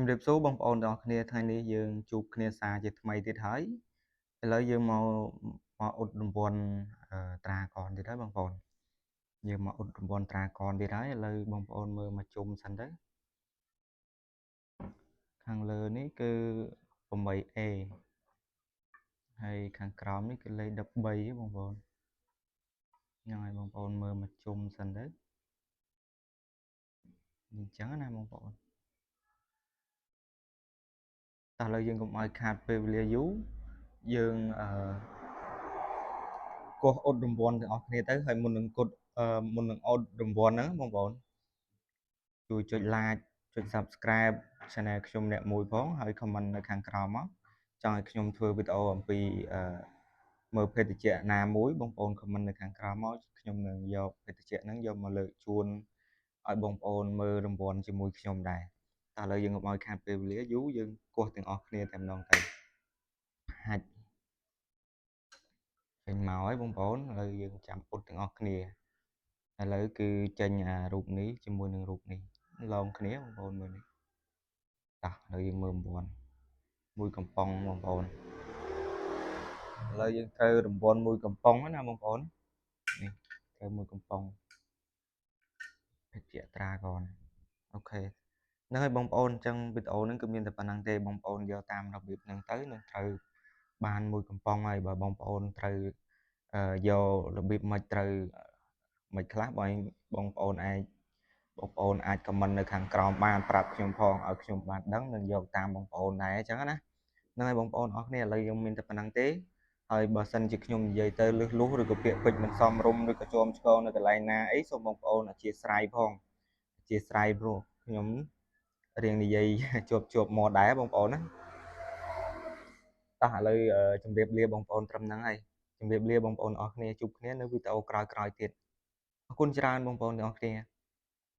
ជំរាបសួរបងប្អូនទាំងអស់គ្នាថ្ងៃនេះយើងជួបគ្នាសារជាថ្មីទៀតហើយឥឡូវយើងមកមកអ៊ុតរង្វាន់ត្រាកនទៀតហើយបងប្អូនយើងមកអ៊ុតរង្វាន់ត្រាកនទៀតហើយឥឡូវបងប្អូនមើលមកជុំសិនទៅខាងលើនេះគឺ 8A ហើយខាងក្រោមនេះគឺលេខ13បងប្អូនហ្នឹងហើយបងប្អូនមើលមកជុំសិនទៅអញ្ចឹងណាបងប្អូនតោះឥឡូវយើងកុំឲ្យខាតពេលវេលាយូរយើងអឺគោះអ៊ុតរង្វាន់ទាំងអស់គ្នាទៅហើយមុននឹងគត់មុននឹងអ៊ុតរង្វាន់ហ្នឹងបងប្អូនជួយចុច like ចុច Subscribe Channel ខ្ញុំអ្នកមួយផងហើយ comment នៅខាងក្រោមមកចង់ឲ្យខ្ញុំធ្វើវីដេអូអំពីអឺមើលភេទជ្ជៈណាមួយបងប្អូន comment នៅខាងក្រោមមកខ្ញុំនឹងយកភេទជ្ជៈហ្នឹងយកមកលើកជូនឲ្យបងប្អូនមើលរង្វាន់ជាមួយខ្ញុំដែរតោះឥឡូវយើងកុំឲ្យខាតពេលវេលាយូរយើងគោះទាំងអស់គ្នាតែម្ដងទៅហាច់ចេញមកហើយបងប្អូនឥឡូវយើងចាំអ៊ុតទាំងអស់គ្នាឥឡូវគឺចេញអារូបនេះជាមួយនឹងរូបនេះឡងគ្នាបងប្អូនមើលនេះតោះឥឡូវយើងមើលរង្វាន់មួយកំប៉ុងបងប្អូនឥឡូវយើងត្រូវរង្វាន់មួយកំប៉ុងណាបងប្អូននេះត្រូវមួយកំប៉ុងភេទជ្ជៈត្រាកន OK ហ្នឹងហើយបងប្អូនអញ្ចឹងវីដេអូហ្នឹងគឺមានតែប៉ុណ្្នឹងទេបងប្អូនយកតាមរបៀបហ្នឹងទៅនឹងត្រូវបានមួយកំប៉ុងហើយបើបងប្អូនត្រូវយករបៀបមិនត្រូវមិនខ្លះបងបងប្អូនអាចបងប្អូនអាច comment នៅខាងក្រោមបានប្រាប់ខ្ញុំផងឲ្យខ្ញុំបានដឹងនិងយកតាមបងប្អូនដែរអញ្ចឹងណាហ្នឹងហើយបងប្អូនអរគ្នាឥឡូវយើងមានតែប៉ុណ្្នឹងទេហើយបើសិនជាខ្ញុំនិយាយទៅលឹះលុះឬក៏ពាក្យពេចន៍មិនសមរម្យឬក៏ជាំឆ្គងនៅកន្លែងណាអីសូមបងប្អូនអធ្យាស្រ័យផងអធ្យាស្រ័យព្រោះខ្ញុំរៀងនិយាយជាប់ជាប់មកដែរបងប្អូនណាតោះឥឡូវជម្រាបលាបងប្អូនត្រឹមហ្នឹងហើយជម្រាបលាបងប្អូនអរគ្នាជួបគ្នានៅវីដេអូក្រោយៗទៀតអរគុណច្រើនបងប្អូនទាំងអស់គ្នា។